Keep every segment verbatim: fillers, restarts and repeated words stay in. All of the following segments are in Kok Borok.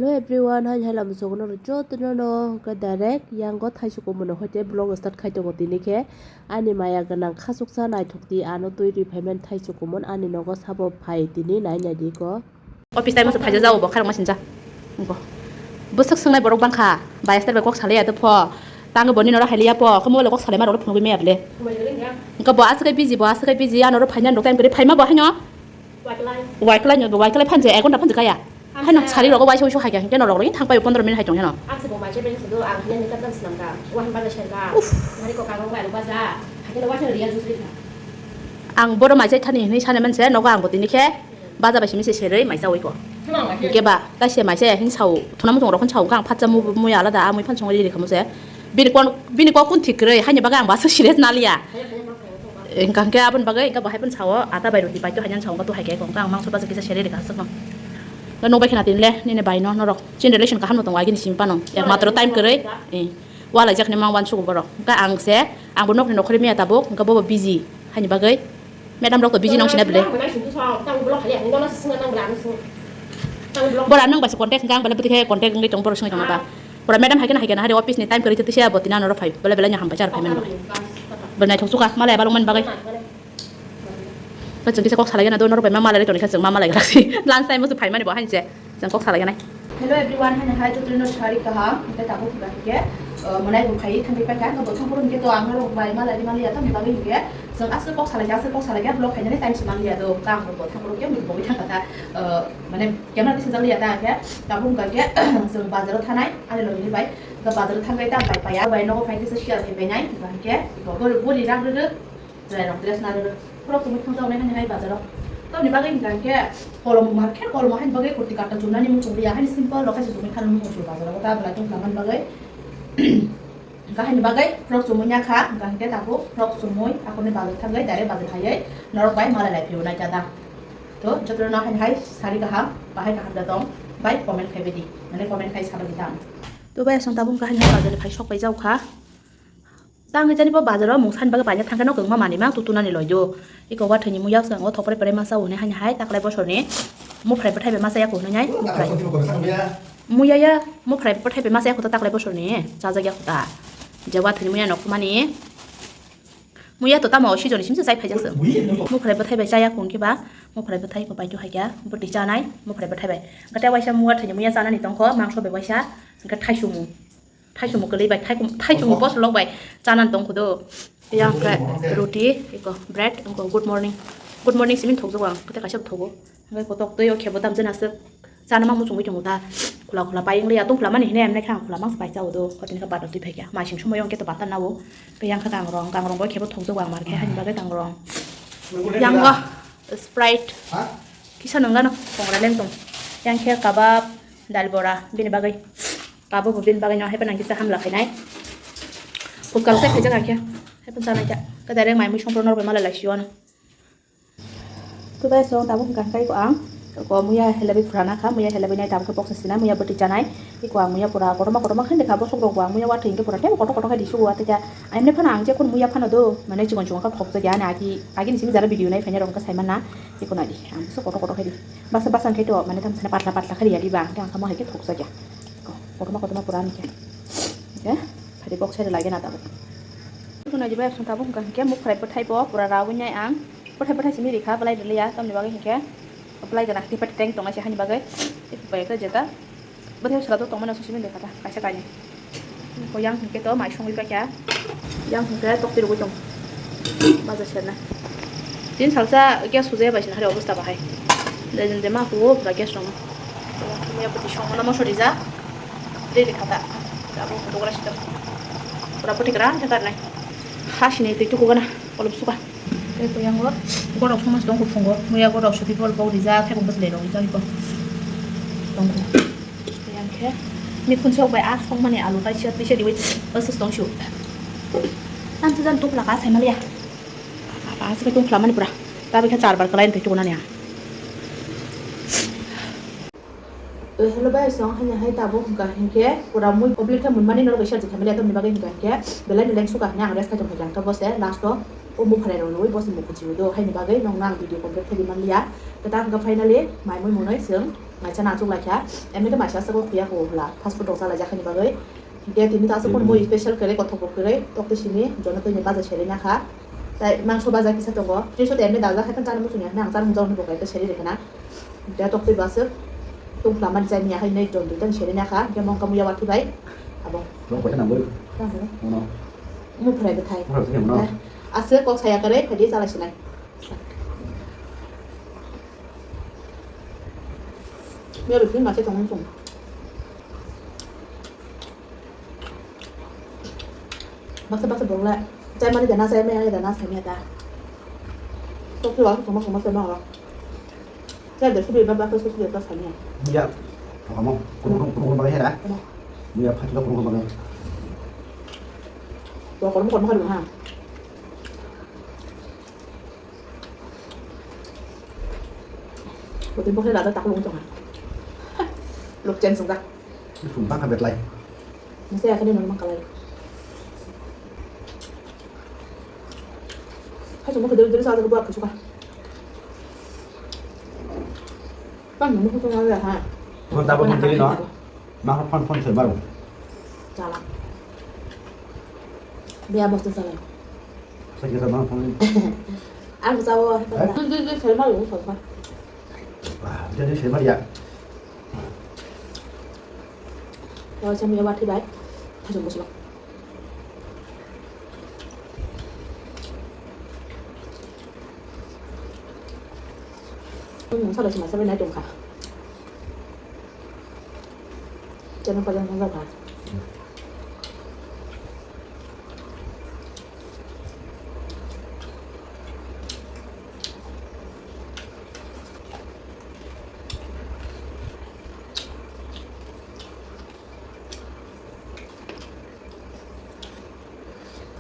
Hello everyone, hai hai lama sogono jotono no hwnkhe direct yango thaichuk kumano hoite vlog start khai tongo tini khe ani maya gwnang khasuksa naithok di ano twi rwi phaimani thaichuk kumon ani nogo sabo phai tini nai nai di ko. Office time o phaija jao bo kharang ma sinja. Bo. Bwswk swngnai borok bangkha. Bai astar bai kok salai ya to pho. Tang bo ni norok hai liya pho. Khe mobile kok salai ma rok phunugwi maya bele. Engka bo aswk busy bo aswk busy ano ro phaina rok time kri phaima bo haino. Waiklai no bo waiklai phanje ek ghonta phanje kaya. Haino sari rok waisa waisa hai khe norok rok thang pai pondro minute hai tong heno. Ang se bo mai se beng se do ang hine ni katan snam ka. Wa han ba ga sher ka. Mari ko ka rong bai ba ja. Hakhe lo wa se riya jus ri ka. Ang boro mai se thani hini sane man se nogo ang bo tini khe. Baja bai simi se serei mai chawi ko. Hwnang lai khe. Hingke ba, kaisa mai se hin sao, thuna muchung rok hin sao, kang phatsa mu, muya alada, amui phan songwi riri khamu se. Bini kon, bini kok kun thik kwrwi, haini bagwi ang basa serious naliya. Haya, haya, haya, haya, haya. Engka hingke aboni bagwi, engka bo hai phan sao, ata bai roti bai to haiyan sao, engka to hai khe, engka ang mangso baja kisa serei rikha aswk no. Engka nokbai khena tinle, nini bai no, norok. Chin relation kaham no tongo, agini simi pano. Ek matro time kwrwi, eh, walai jakni mang wan sugo borok. Engka ang se, ang bo nokni nokhorwi miya tabuk, engka bo bo busy, haini bagwi. Madam rok to busy nang sina bele. Bora nang bai se contact hwnkha ang bele bwtwi khe contact wngwi tong borok swngwi tongma ba. Bora madam hai khe hai khe na hari office ni time kwrwi tisa bo tina norok phai. Bele bele nya hambai char phai mani. Bele naithok suka malai balong mani bagwi. Ba chwng kisa kok salai gana do norok bai ma malai toni kha chwng ma malai gana si. Lunch time o phai mani bo hanse. Chwng kok salai ganai. Hello everyone, hai hai jotono sari kaham, hingke tabuk hingka hingke, uh, monai bo khai thangwi paikha, hingke bo thangphuru hingke to ang norok bai malai di maliya tamni bagwi hingke, chwng aswk kok salai kha, aswk kok salai kha, vlog khainani time se manliya do, hingke ang bo thangphuru khe mui bo thangkha ta, uh, mane camera kisa jak liya ta hingke, tabuk hingka hingke, chwng bazar o thanai, ani logi ni bai, hingke bazar o thangwi ta bai paiya, bai nogo phai kisa share khai painai, hingka hingke, bori rak rwrwk. Chwrairok dress narwk, borok chumui thangjaknai hani hai bazaro. Tamoni bagwi hwnkha hwnkhe kolom mar khe kolom haini bagwi kurti katta chumnani muchung liya, haini simple rok khe se chumui thangna muchung sio bazaro. Ta belai tong tongmani bagwi, hwnkha haini bagwi borok chumui ya kha, hwnkha hwnkhe tabuk borok chumui akorni bazar thangwi direct bazar haiwi norok bai malai lai phio nai kha da. To jotono haini hai sari kaham, bahai kaham da tong, bai comment khai baidi, mane comment khai sabadi tang. To bai aswng tabuk hwnkha haini bazar phai sok pai jak kha. Tang jani bo bazaro mung sani bagwi paina thangkhe no kwbangma manwi mang tutunani loido. Iko wathwini muya swkango thopre pore masa hwnwi haini hai taklai bosorni muphrai bwthai bai masa yaku hwnwi nai muphrai. Muya ya muphrai bwthai bai masa yaku ta taklai bosorni chajak yaku ta. Je wathwini muya nokmani muya to tamo sijoni simsa chai phaijak se. Muphrai bwthai bai chaya kung khe ba muphrai bwthai ko paito hai kya bwtwi chanai muphrai bwthai bai. Gate waisa muya thwini muya chanani tongkho mangso bai waisa hwnkhe thaichumung. Thaichumung kwlwi bai, thaichumung bosolok bai chanani tong khudo. Yang khe roti, eko bread, eko good morning. Good morning simi thokjago ang, kwthai kaisa thogo. Hwnkhe kotok twi o khebo damjani aswk chana ma muchungwi tongo ta. Khula khula pai wngli ya, tong khula mani hwnwi ang naikha ang khula mangsa pai chao do. Kotini khe bata twi phaikha, maising somoi o hwnkhe to bata nao. Yang khe kangrong, kangrong bo khebo thokjago ang mar khe, haini bagwi kangrong. Yang o Sprite. Kisa nwnggano kongra leng tong. Yang khe kabab, dal bora, bini bagwi. Kabab bo bini bagwi no, haiphano ang kisa hamla khainai. Futkal se khaijak kha khe. Haiphano chanai kha. Khe direct mai mui songpro norbai malai lai sio ano. Kwbai song tabuk hwnkha khe ko ang. Ko muya helabi phrana kha, muya helabi nai tabuk khe boksa sinai, muya bwtwi chanai. Iko ang muya pura kotorma kotorma khe dekha, bosok rok bo ang muya watwi hwnkhe pura tei kotor kotor khe di sugo watwi kha. Aimne phano ang je kun muya phano do, mane chikon chikon khe khokjak ya, ani agi, agini simi jara video nai phainai rok wngkha sai manna, iko nai di, ang bwswk kotor kotor khe di. Baksa baksa hwnkhe to, mane tamo sana patla patla khe riya di ba, hwnkhe ang khe mo hai khe khokjak ya. Ko, kotorma kotorma pura ani khe. Hwnkhe, phari kok sai rwlai gana tabuk. Iko nai di ba, tabuk hwnkha hwnkhe, muphrai bwthai bo pura rawui nai ang. Bwthai bwthai simi rikha, belai rwliya, tamni bagwi hwnkhe. Belai gana, tipa titeng tongnai se hani bagwi. Bai khe jeta. Bwthai sala to tongmani se simi lekha ta, kaisa kainwi. Ko yang hwnkhe to mai songwi paikha. Yang hwnkhe tokti rwgwi tong. Baja serna. Tin salsa gas hujaya bai sina hari obostha bahai. De, de, de ma huo pura gas rong. Muya pati songmana moso rija. Dei lekha ta. Abo photo gra sita. Pura pati gra ta karnai. Ha sini twi tuku gana. Kolom suka. Tei to yango borok somas tong kuphungo. Muya borok suti bol bok rijak, tei bwsle rok rijak iko. Tong ku. Yang khe mikhun sok bai a sok mani alu kaisa tisa diwi bwswk tong su. Tam sujan tuk laka sai maliya. Apa aswk tung khlamani pura. Tabi khe char bar kwlai twi tukunani ang. Eh, hello bai, song hanya hai tabuk hwnkha hinkhe pura mui obli khe munmani norok bai share khamli atomni bagwi hwnkha hinkhe belai belai suka hwnwi ang rest khai tongkha, hwnkhe bo se last o o muphalai rok rwui bo se mukuchi do haini bagwi nokno ang video complete khaidi manliya. Kwtal hwnkha finally mai mui munoi chwng Maisa na achuk laikha, emni khe maisa aswk khuya kho hwla, fast food rok chalaijak khaini bagwi. Hingkhe tini ta aswk phano mui special kwrwi, kothok bo kwrwi, tok twi simi, jono twi ni baja serwi nakha. Tai mangso baja kisa tongo, tei sote emni dajak hai phano chana muchungya hwnwi ang chana mungjago hwnwi bo kaisa serwi rwkha na. Hingkhe tok twi bo aswk tungphla mani chani ya hai nai jon duitan serwi nakha, hingkhe mongkha muya watwi bai abo. Tamo khe? Muphrai bwthai. Muphrai bwthai, no? Aswk kok saya kwrwi, phaidi chalai sinai. Mia rukni masa tongmani tong. Baksa baksa borok le chai mani dana, chai mani dana, sai mani da. Tok tu wak tongma tongma sai mani. Chai de subi ba ba subi ba sai mani. Ya, tongmo kurung kurung kurung bagai hera. Tongmo. Ya, phatla kurung kurung bagai. Wa kurung kurung bagai ha. Botin bokhre rada takhulung tongha. Luk chen sungkha. Sungkha kha betlai. Nase akhani nang mangkalai. Hai sungkha kedere kedere sa jaga buat kesuka. Kan nang mukhu tongha ha. Mon tabo mon tiri no. Ma phone phone se baru. Chala. Biya bosta chala. Sakit sama phone. Aku tahu. Eh? Itu itu saya malu sama. Wah, jadi saya ya. Kalau saya punya waktu baik, kasih bos lo. Hmm, salah sih masa benar dong kak. Jangan pada nggak kak.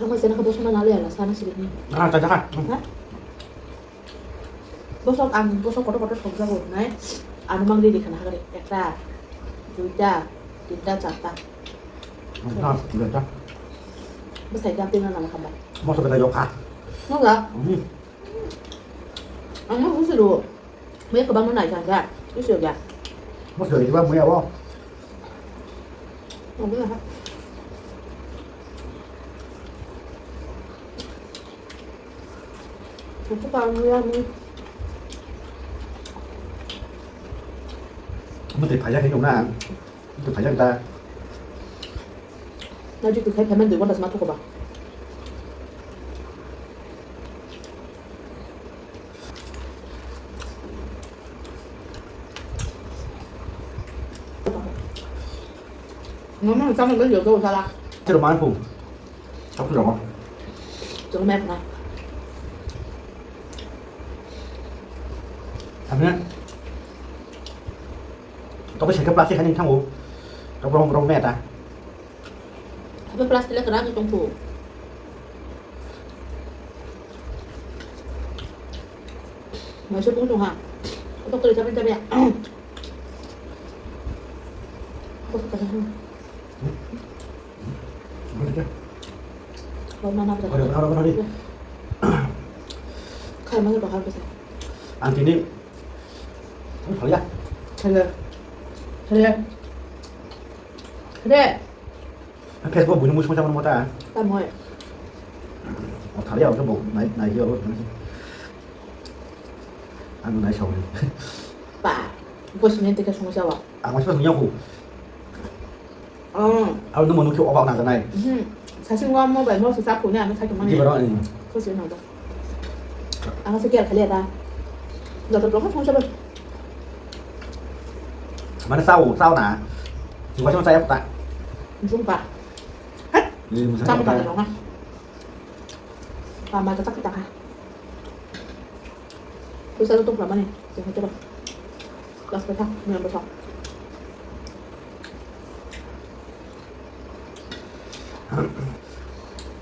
Kalau nggak sana ke bosong mana ya lah sana sih ini. Ah, tak ada. Hah? Bosok ang bosok kotor kotor sokjago hinai. Ano mang ready khana hagari. Ekta, duita, tinta, charta. Bosai jam tina nama khamba. Mosok kita yoka. Noga. Hmm. Ang mau usul dulu. Mau ke bangun naik kan ya? Usul ya. Mosok itu bang punya wo. Ang punya. Aku tahu ya ni. Mesti payah ini orang. Itu payah kita. Nanti tuh kayak payment dulu, udah sama tuh kok. Ngomong sama gue juga salah. Terus mana pun? Aku dong. Jangan main lah. Apa? Tapi saya plastik hanya tahu. Tapi orang orang meta. Tapi plastik lah kerang itu tuh. Masuk pun tuh ha. Aku tuh kerja kerja ya. Aku tuh kerja. Boleh, boleh, boleh. Ang tini. Ang thaliya. Thaliya. Thaliya. Thaliya. Facebook buino muisung sama mata. Tamo. Oh, thaliya, oh, bo nai, nai, yo. Ang nai sawi. Pa. Bos ni tika sung sawa. Ang masih punya aku. Oh. Aro nwng nukhe obak najanai. Mhm. Sasi ngwa mo bai mo sasa phone ano sakhe mani. Di baro, eh. Khosi no da. Ang se kiar khale da. Joto blok song sabo. Mane sao, sao na. Ngwa song saya ta. Jung pa. Hai. Ni musa ta. Sama ta. Pa ma ta ta ka. Puisa tu tong lamani. Jangan coba. Kelas petang, bulan besok.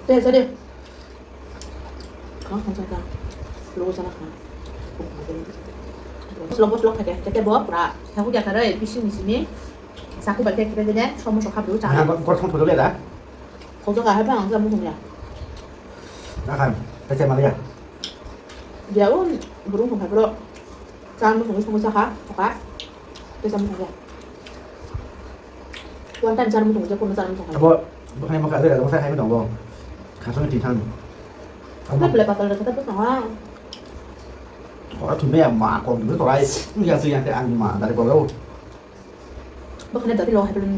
Deh, jadi. Kau kan saya. Lu sana kan. Slok slok kake, kake bo pra. Aku dia kare, bising di sini. Saku baca kita deh, semua sokap dulu cari. Nah, kau kau semua dulu ya dah. Kau tu kah apa, aku sama punya. Akan, kacau mana ya? Dia pun burung kau bro. Chan bo songwi songwi sakha, sakha. Tei chamo thangya. One time chamo thangya, kono chamo thangya. Abo, bukhai mokha, ada masa hai dong bo. Khasong ti thang. Apa boleh batal rasa tapi sama. Ora thumbe ya ma kong tu torai. Yang tu yang te ang ma dari kong. Bukhai dari lo hai belum.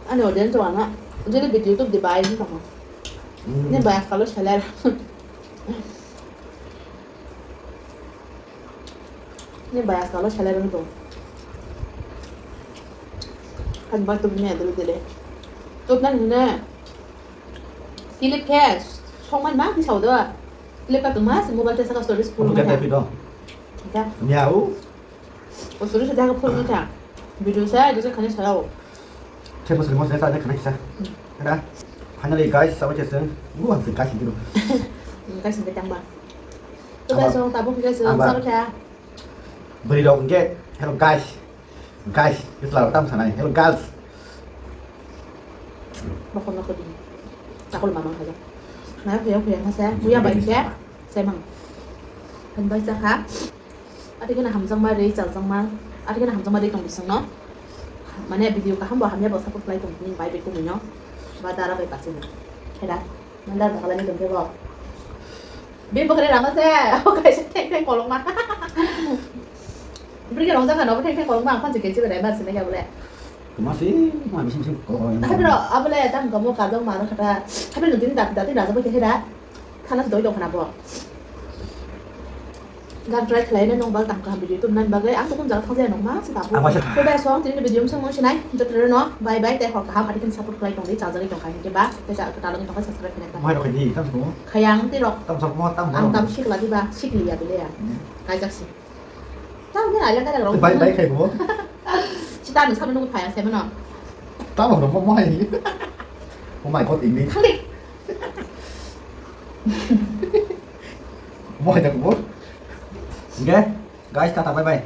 Ani audience wana, jadi video tu dibai ni kamu. Ini banyak kalau seller. Ini banyak kalau seller itu. Kan bantu ni ada dulu deh. Tuh kan ini. Clip cash, song man mah bisa udah. Clip kan tuh mas, mobile tesa ka stories pun. Untuk kata video. Ya. Miau. O suri sa jaga phone ta. Video sa, video sa khani sa. Khe mo suri mo sa sa khani sa. Ada. Finally guys, sabai cheseng. Lu ang sing guys gitu. Guys, sing tang ba. Tu guys, song tabuk guys, song sa kha. Beri dong ke. Hello guys. Guys, itu selalu tam sana. Hello girls. Bokol no kodi. Takol mamang kaya. Naya kaya kaya masa. Buya bai kaya. Semang. Kan bai sa kha. Ati kena hamjakma rei, chaljakma, ati kena hamjakma rei tong bisingno. Mane video kaham bo hamya bo support khlai tong tini bai bai kumui no. Ba dara bai pasingo. Heda, mandar bakala ni tong bo. Bini bwkhani rama se, o kaisa theng theng kolokma. Bwrwi khe rong jakha no, bo theng theng kolokma, ang phansi kenchi bai bai sinai khe bole. Tuma si, ma bising bising kolokma. Hai bro, abole tang kamo kajok ma no kata. Hai bro, tini dati dati raja bo khe heda. Khana doi dong khana bo. Gan try khlai nai nong bal tam kaham video tubnani bagwi ang tokon jaga thang jaya nong ma se babu. Ang waisa. Tei bai song tini video msang mung sinai joto no bye bye tei hor kaham ati kin support khlai tong di chajagwi tong kha hinkhe ba tei cha ta login tong kha subscribe khlai tong. Mai rok di tam ko. Khayang tei rok. Tam sok mo tam. Ang tam sikla di ba sikli ya bile ya. Hmm. Kaijak si. Tam ni aile kaijak rok. Bai bai khai bo. Sita ni sabi nung phaya se mano. Tam rok mo mo hai. Oh my god, ini. Khali. Mo hai tak bo. Oke, guys, tata bye bye.